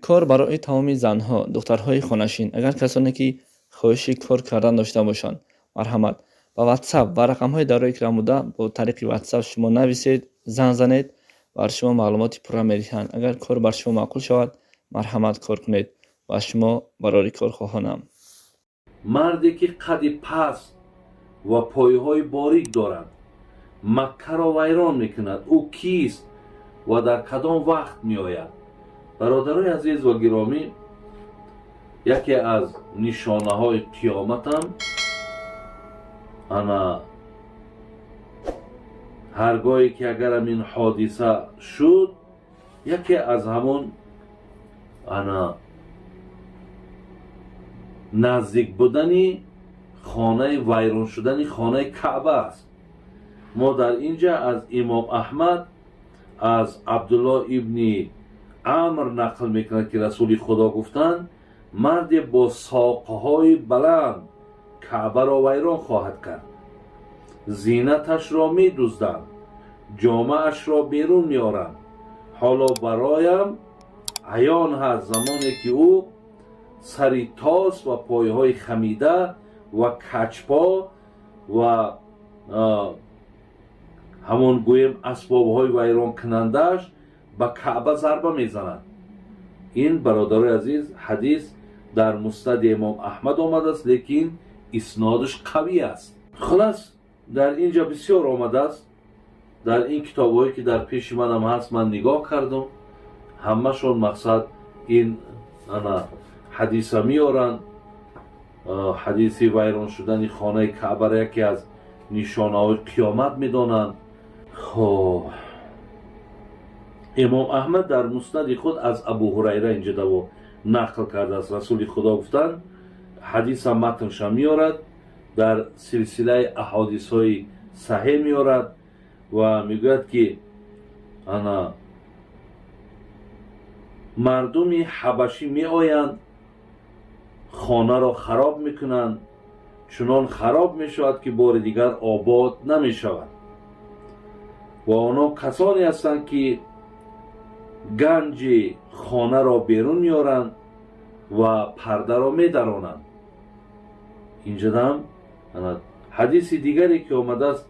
Кор барои тамоми занҳо, духтарҳои хонашин. Агар касоне ки хоҳиши кор кардан дошта бошанд, марҳамат, ба WhatsApp ва рақамҳои дар рӯи экран буда, бо тариқи WhatsApp шумо нависед, занг занед, бар шумо маълумоти пурра медиҳанд. Агар кор бар шумо маъқул шавад, марҳамат, кор кунед ва шумо барори кор хоҳонам. Марде ки қади паст ва пойҳои борик дорад, Маккаро вайрон мекунад, ӯ кист ва дар кадом вақт меояд? Бародарои азиз ва гиромӣ, яке аз нишонаҳои қиёматам ана ҳар гоҳе ки агарам ин ҳодиса шуд, яке аз ҳамон ана наздик будани хонаи вайрон шудани хонаи Каъба аст. Мо дар ин ҷа аз имом Аҳмад аз Абдуллоҳ ибни Амр нақл мекунад, ки Расули Худо гуфтанд: марде бо соқҳои баланд Каъбаро вайрон хоҳад кард, зинаташро медузданд, ҷомаашро берун меоранд. Ҳоло бароям аён ҳаст, замоне ки ӯ сари тос ва пойҳои хамида ва качпо ва ҳамон гӯем асбобҳои вайронкунандааш ба Каъба зарба мезанад. Ин, бародарои азиз, ҳадис дар Муснади имом Аҳмад омадааст, лекин иснодаш қавӣ аст. Хулас, дар ин ҷо бисёр омадааст. Дар ин китобҳое ки дар пеши манам ҳаст, ман нигоҳ кардам, ҳамашон мақсад ин ана ҳадиса меоранд. Ҳадиси вайрон шудани хонаи Каъбаро яке аз нишонаҳои қиёмат медонанд. Хоб, имом Аҳмад дар Муснади худ аз Абу Ҳурайра инҷа даво нақл кардааст. Расули Худо гуфтанд, ҳадиса матнша меорад, дар силсилаи аҳодисҳои саҳеҳ меорад ва мегӯяд, ки ана мардуми ҳабашӣ меоянд, хонаро хароб мекунанд, чунон хароб мешавад, ки бори дигар обод намешавад, ва онҳо касоне ҳастанд, ки ганҷи хонаро берун меоранд ва пардаро медаронанд. Инҷадам ҳадиси дигаре ки омадааст: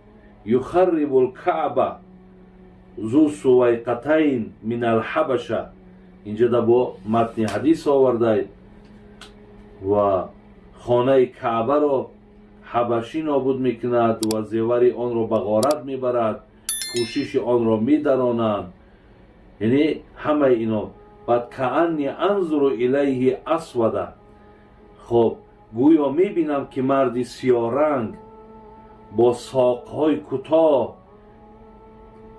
يخرب الكعبة ذو السويقتين من الحبشة. Инҷада бо матни ҳадис овардаед ва хонаи Каъбаро ҳабашӣ нобуд мекунад ва зевари онро ба ғорат мебарад, пӯшиши онро медаронанд. Яъне ҳамаи ино. Баъд كأني أنظر إليه أسود. Хоб, гӯё мебинам, ки марди сиёҳранг бо соқҳои кӯтоҳ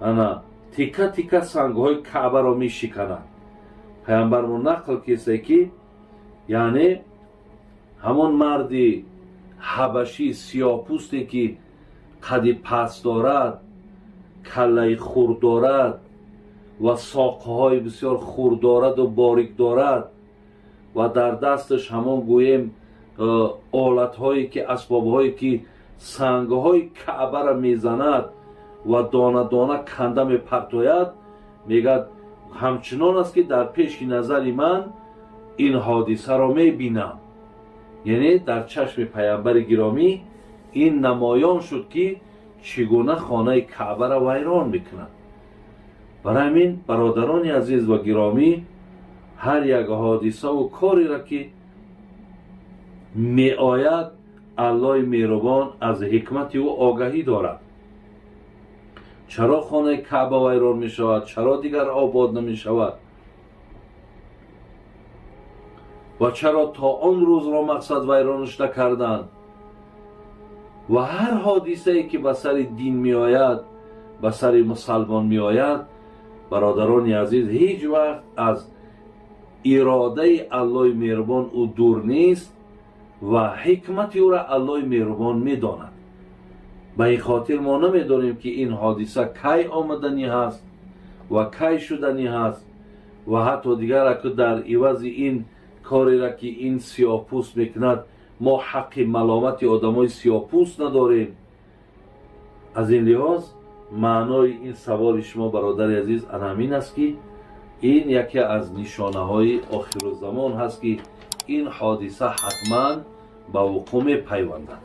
ана тика тика сангҳои Каъбаро мешиканад. Паямбармо нақл кисе, ки яъне ҳамон марди ҳабашӣ сиёҳпӯсте, ки қади паст дорад, каллаи хурд дорад ва соқҳои бисёр хурд дораду борик дорад ва дар дасташ ҳамон гӯем олатҳое ки, асбобҳое ки сангҳои Каъбаро мезанад ва дона дона канда мепартояд. Мегӯяд, ҳамчунон аст, ки дар пеши назари ман ин ҳодисаро мебинам. Яъне дар чашми паямбари гиромӣ ин намоён шуд, ки чӣ гуна хонаи Каъбаро вайрон мекунад. Барои ҳамин, бародарони азиз ва гиромӣ, ҳар як ҳодисаву кореро ки меояд, Аллоҳи меҳрубон аз ҳикмати ӯ огаҳӣ дорад. Чаро хонаи Каъба вайрон мешавад, чаро дигар обод намешавад ва чаро то он рӯзро мақсад вайронаш накарданд? Ва ҳар ҳодисае ки ба сари дин меояд, ба сари мусалмон меояд, бародарони азиз, ҳеҷ вақт аз иродаи Аллоҳи меҳрубон ӯ дур нест ва ҳикмати ӯро Аллоҳи меҳрубон медонад. Ба ин хотир мо намедонем, ки ин ҳодиса кай омаданӣ ҳаст ва кай шуданӣ ҳаст ва ҳатто дигар аку дар ивази ин кореро ки ин сиёҳпӯст мекунад, мо ҳаққи маломати одамои сиёҳпӯст надорем. Аз ин лиҳоз, маънои ин саволи шумо, бародари азиз, ана ҳамин аст, ки Ин яке аз нишонаҳои охирузамон ҳаст, ки ин ҳодиса ҳатман ба вуқӯъ мепайвандад.